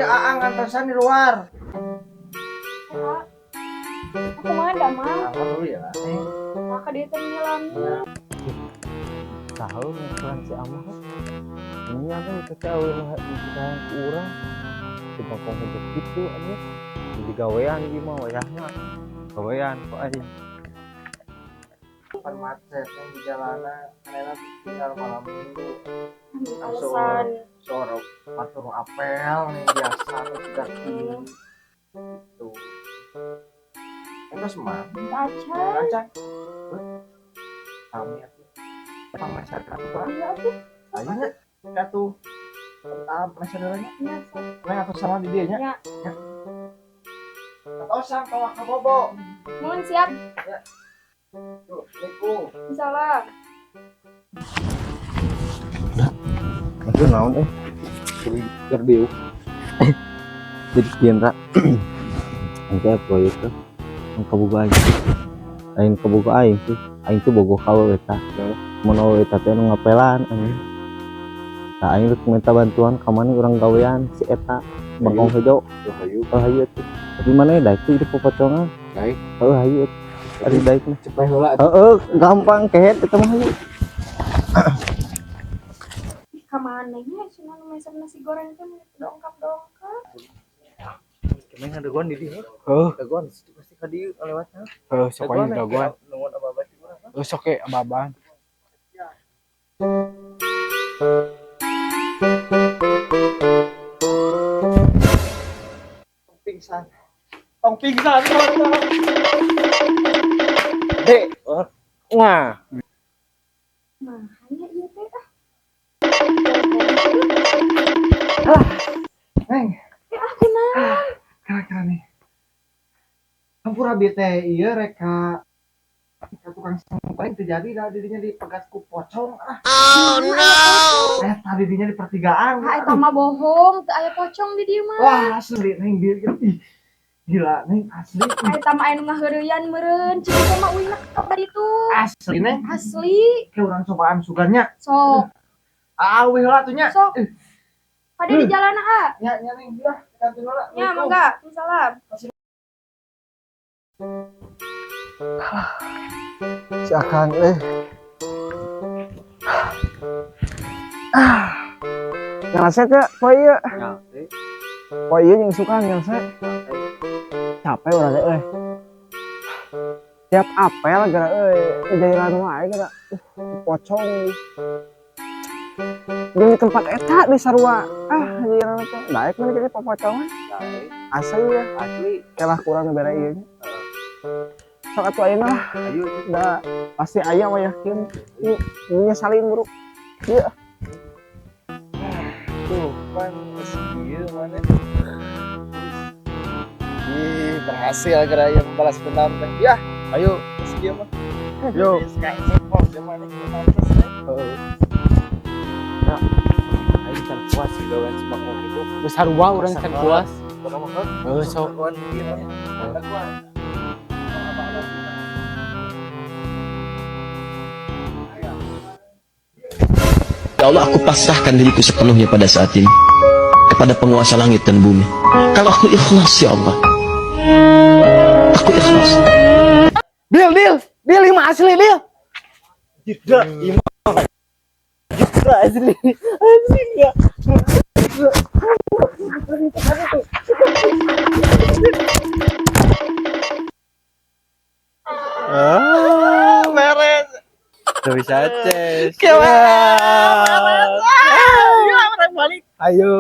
Iya, Aang ngantosan di luar. Aku mah ada mah. Alhamdulillah. Maka dia teh menyelami. Tahu ngikuran si Amah. Ini apa itu tahu kita yang kurang. Coba kau hidup gitu aja. Jadi gawean gimana wayahna. Gawean kok aja. Pan macet yang di jalanan, karena tinggal malam minggu. Alasan. Sore atur apel nih biasa tidak gitu. Itu semang. Acan. Acan. Kami atuh. Pamasakan apa? Iya atuh. Ayo nya. Atuh. Meser heula nya. Nya sok. Neng atuh sama di dieu nya. Nya. Nya. Atosan tolak ka bobo. Mohon siap. Ya. Tuh, Assalamualaikum. Salam. Itu naon eh? Kerdiu. Jadi kieu ra. Engke proyek tuh. Ang kaboga aing. Aing kaboga aing sih. Aing tuh bogoh ka awewe eta. Mun awewe eta teh nu ngapelan anjing. Tah aing rek minta bantuan ka mana urang gawean si eta bangkong hejo. Hayu. Oh hayu atuh. Tapi mana daek tuh hidup popocongan. Daek. Heuh hayu atuh. Ari daek mah. Cepet heula. Heeh, gampang kehet eta mah hayu. Ih, ka mana nya cenah nu meser nasi goreng teh dongkap-dongkap. Kemeng dagoan di dieu. Heuh, Dagoan situ pasti ka dieu lewatna. heuh sok aing dagoan. Nungguan abah-abah ti urang. Heuh sok ge ababan. Pingsan. Tong pingsan. Dek. Wah. Nah, hanya ieu teh ah. Neng. Eh, ah kunaon? Kira-kira nih. Hampura bi teh ieu rek ka tukang paling terjadi dah dirinya dipegat ku pocong ah. Oh no. Eh tadi dirinya di pertigaan. Ah eta mah bohong, teu aya pocong di dieu mah. Wah, asli neng dia ih. Gila neng asli. Ah eta mah aya nu ngaheureuyaan meureun, cik teh mah uih ka ditu. Asli neng. Asli. Kayak urang cobaan sugannya. Sok. Ah, wih lah tuh nya. Sok. Pada di jalan ah. Nya nya neng gila, kantin heula. Nya mangga. Salam. Si Akang eh. Ah. Nyeleset ya, poe ieu. Poe ieu jeung suka nyeleset. Capek urang teh euy. Tiap apel geura euy, jairan wae geura. Pocong. Jeung di tempat eta di sarua. Ah, jairan teh. Daek mana jadi popocongan? Asli ya. Asli. Kelah kurang bere ieu nya. Sok atuh ayeuna lah. Ayo. Da pasti aya mah yakin. Nyesalin bro. Ieu. Tuh, pan geus ieu mana. Ih, berhasil geura ieu membalas dendam teh. Ya, Ayo. geus ieu mah. Yo. Geus ka sepok jeung maneh pantes teh. Heeh. Aing can puas gawean si bangkong hidup. Geus sarua urang can puas. Heuh sok. Dagoan di dieu mah. Dagoan. Ya Allah, aku pasrahkan diriku sepenuhnya pada saat ini kepada penguasa langit dan bumi. Kalau aku ikhlas ya Allah, aku ikhlas. Deal, deal, deal lima asli deal. Jika lima. Jika asli. Asli enggak. Ah, Beres. tuh bisa ces. Gila, beres. Gila, orang balik. Ayo.